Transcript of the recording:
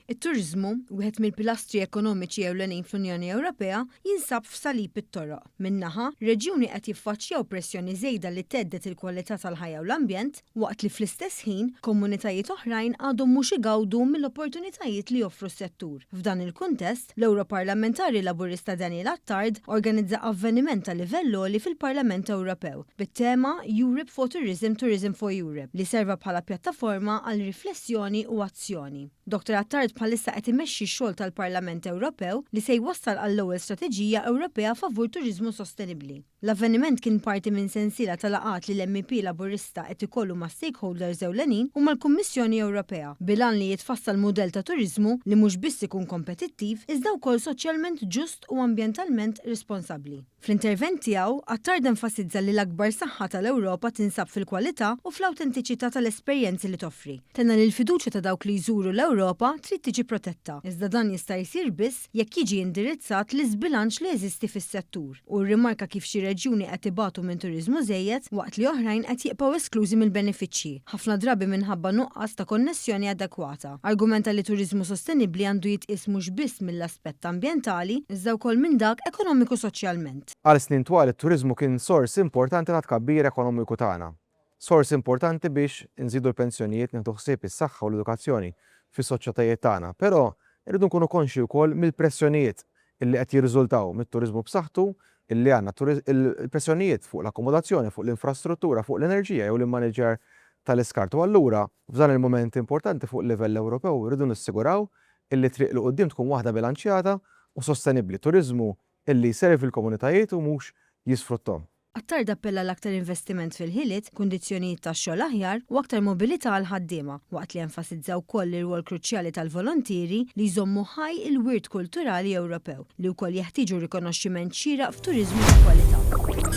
It-turiżmu, wieħed mill-pilastri ekonomiċi ewlenin fl-Unjoni Ewropea, jinsab f'salib it-toroq. Minn naħa, reġjuni qed jiffaċċjaw pressjoni żejda li thedded il-kwalità tal-ħajja u l-ambjent, waqt li fl-istess ħin, komunitajiet oħrajn għadhom mhux igawdu mill-opportunitajiet li joffru s-settur. F'dan il-kuntest, l-Ewroparlamentari Laburista Daniel Attard organizza avveniment ta' livell għoli fil-Parlament Ewropew, bit-tema Europe for Tourism, Tourism for Europe, li serva bħala pjattaforma għal riflessjoni u azzjoni. Dottor Attard bħalissa qed imexxi x-xogħol tal-Parlament Ewropew li se jwassal għall-ewwel strateġija Ewropea favur turiżmu sostenibbli. L-avveniment kien parti minn sensiela ta' laqgħat li l-MEP Laburista qed ikollu ma' stakeholders ewlenin u mal-Kummissjoni Ewropea, bil-għan li jitfassal mudell ta' turiżmu li mhux biss ikun kompetittiv iżda wkoll soċjalment ġust u ambjentalment responsabbli. Fl-intervent tiegħu, Attard enfasizza li l-akbar saħħa tal-Ewropa tinsab fil-kwalità u fl-awtentiċità tal-esperjenzi li toffri. Tenna li l-fiduċja ta' dawk li jżuru l-Ewropa trid tiġi protetta, iżda dan jista' jsir biss jekk jiġi indirizzat l-iżbilanċ li jeżisti fis-settur. Hu rrimarka kif xi reġjuni qed ibatu minn turiżmu żejjed waqt li oħrajn qed jibqgħu esklużi mill-benefiċċji, ħafna drabi minħabba nuqqas ta' konnessjoni adekwata. Argumenta li turiżmu sostenibbli għandu jitqies mhux biss mill-aspett ambjentali, iżda wkoll minn dak ekonomiku soċjalment. Għal snin twal it-turiżmu kien sors importanti ta' tkabbir ekonomiku tagħna. Sors importanti biex inżidu l-pensjonijiet, nieħdu ħsieb is-saħħa u l-edukazzjoni fis-soċjetajiet tagħna. Però rridu nkunu konxji wkoll mill-pressjonijiet illi qed jirriżultaw mit-turiżmu b'saħħtu illi għandna, il-pressjonijiet fuq l-akkomodazzjoni, fuq l-infrastruttura, fuq l-enerġija jew l-immaniġġjar tal-iskart. U allura f'dan il-mument importanti fuq livell Ewropew irridu nissiguraw illi t-triq 'l quddiem tkun waħda bilanċjata u sostenibbli, turiżmu illi jservi l-komunitajiet u mhux jisfrutthom. Attard appella għal aktar investiment fil-ħiliet, kundizzjonijiet tax-xogħol aħjar u aktar mobilità għall-ħaddiema, waqt li enfasizza wkoll l-irwol kruċjali tal-volontieri li jżommu ħaj il-wirt kulturali Ewropew, li wkoll jeħtieġu rikonoxximent xieraq f'turiżmu ta' kwalità.